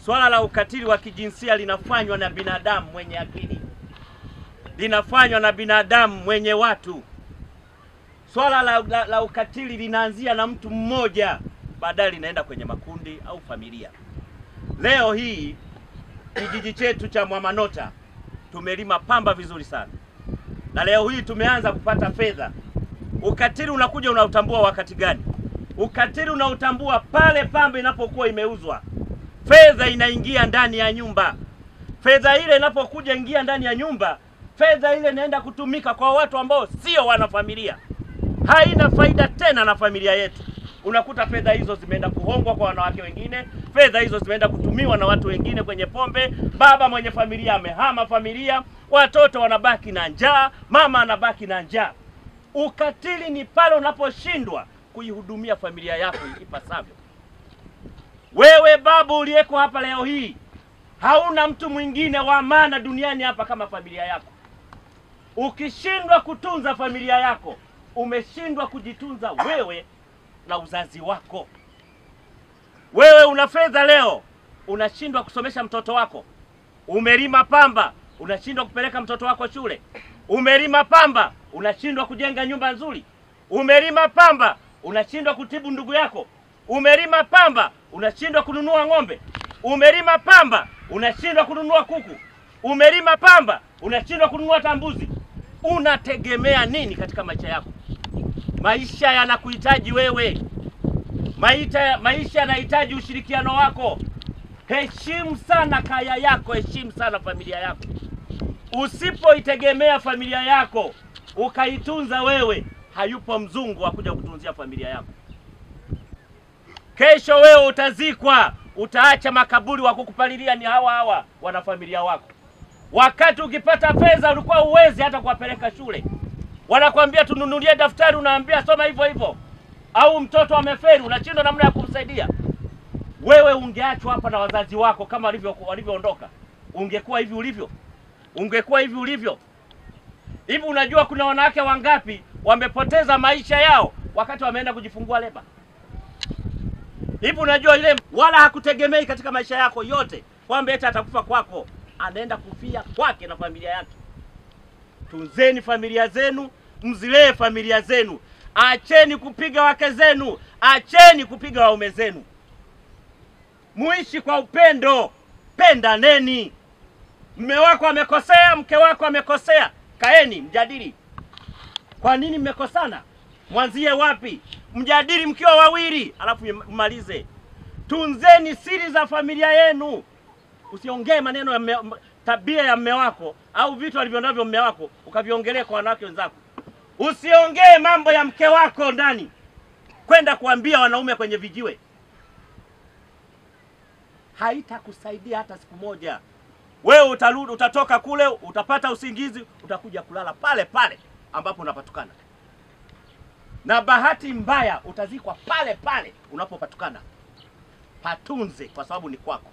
Swala la ukatili wa kijinsia linafanywa na binadamu mwenye akili, linafanywa na binadamu mwenye watu. Swala la ukatili linaanzia na mtu mmoja, baadaye linaenda kwenye makundi au familia. Leo hii kijiji chetu cha Mwamanota tumelima pamba vizuri sana, na leo hii tumeanza kupata fedha. Ukatili unakuja unautambua wakati gani? Ukatili unautambua pale pamba inapokuwa imeuzwa. Fedha inaingia ndani ya nyumba. Fedha ile inapokuja ingia ndani ya nyumba, fedha ile inaenda kutumika kwa watu ambao sio wanafamilia. Haina faida tena na familia yetu. Unakuta fedha hizo zimeenda kuhongwa kwa wanawake wengine, fedha hizo zimeenda kutumiwa na watu wengine kwenye pombe. Baba mwenye familia amehama familia, watoto wanabaki na njaa, mama anabaki na njaa. Ukatili ni pale unaposhindwa kuihudumia familia yako ipasavyo. Wewe babu uliyeko hapa leo hii, hauna mtu mwingine wa maana duniani hapa kama familia yako. Ukishindwa kutunza familia yako, umeshindwa kujitunza wewe na uzazi wako. Wewe una fedha leo, unashindwa kusomesha mtoto wako. Umelima pamba, unashindwa kupeleka mtoto wako shule. Umelima pamba, unashindwa kujenga nyumba nzuri. Umelima pamba, unashindwa kutibu ndugu yako. Umelima pamba, unashindwa kununua ng'ombe. Umelima pamba, unashindwa kununua kuku. Umelima pamba, unashindwa kununua tambuzi. Unategemea nini katika maisha yako? Maisha yanakuhitaji wewe. Maisha yanahitaji ushirikiano wako. Heshimu sana kaya yako, heshimu sana familia yako. Usipoitegemea familia yako, ukaitunza wewe, hayupo mzungu wa kuja kutunzia familia yako. Kesho wewe utazikwa, utaacha makaburi wa kukupalilia ni hawa hawa wanafamilia wako. Wakati ukipata fedha ulikuwa uwezi hata kuwapeleka shule. Wanakuambia tununulie daftari, unaambia soma hivyo hivyo. Au mtoto amefeli, unashindwa namna ya kumsaidia. Wewe ungeachwa hapa na wazazi wako kama walivyoondoka, ungekuwa hivi ulivyo? Ungekuwa hivi ulivyo? Hivi unajua kuna wanawake wangapi wamepoteza maisha yao wakati wameenda kujifungua leba? Hivi unajua ile wala hakutegemei katika maisha yako yote kwamba eti atakufa kwako, anaenda kufia kwake na familia yake. Tunzeni familia zenu, mzilee familia zenu. Acheni kupiga wake zenu, acheni kupiga waume zenu. Muishi kwa upendo, pendaneni. Mume wako amekosea, mke wako amekosea, kaeni mjadili. Kwa nini mmekosana? Mwanzie wapi? Mjadili mkiwa wawili, alafu mmalize. Tunzeni siri za familia yenu. Usiongee maneno ya tabia ya mume wako au vitu alivyonavyo mume wako ukaviongelea kwa wanawake wenzako. Usiongee mambo ya mke wako ndani kwenda kuambia wanaume kwenye vijiwe. Haitakusaidia hata siku moja. Wewe utarudi, utatoka kule, utapata usingizi, utakuja kulala pale pale ambapo unapatikana. Na bahati mbaya utazikwa pale pale unapopatikana. Patunze kwa sababu ni kwako.